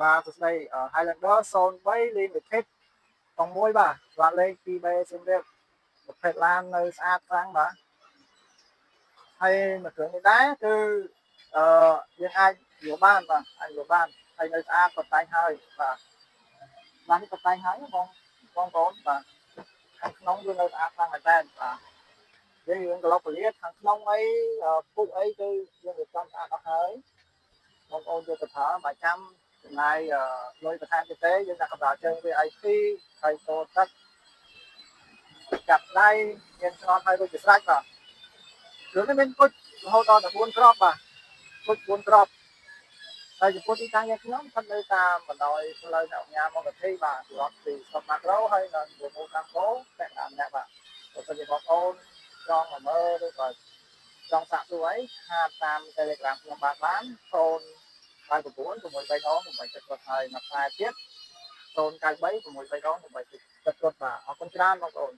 បាទសួស្តី Highlander 03 Limited កង់មួយបាទស្លាកលេខ 2B សៀមរាបប្រភេទឡាននៅស្អាតខ្លាំងបាទហើយមួយគ្រឿងនេះដែរគឺអឺយើងអាចយកបានបាទអាចយកបានហើយនៅស្អាតប៉ុន្តែហើយបាទឡាននេះប៉ុន្តែហើយបងបងប្អូនបាទខាងក្នុងគឺនៅស្អាតខ្លាំងមែនតើបាទយើងរឿងក្លុកពលាខាងក្នុងអីពុកអីគឺយើងរៀបចំស្អាតអស់ហើយបងប្អូនយកទៅប្រើបើចាំចំណាយលុយបន្ថែមទៀតទេយើងដាក់កម្រាលជើង VIP ហើយតទឹកចាប់ដៃមានឆ្នន់ហើយរួចជាស្រេចបាទរឿងនេះមានគុជរហូតដល់14គ្រាប់បាទគុជ4គ្រាប់ហើយចំពោះទីតាំងយើងខ្ញុំស្ថិតនៅតាមបណ្ដោយផ្លូវអ្នកញ៉ាមកវិធីបាទសម្រាប់ពីស្រុកម៉ាក្រូហើយនៅប្រមូលកម្មកតែតាមអ្នកបាទបើសិនជាបងប្អូនចង់មកមើលឬក៏ចង់សាកសួរអីchat តាម Telegram ខ្ញុំបាទបាន0 99 6 3ដង8 7គាត់ហើយមួយខ្សែទៀត093 6 3ដង8 7គាត់បាទអរគុណច្រើនបងប្អូន។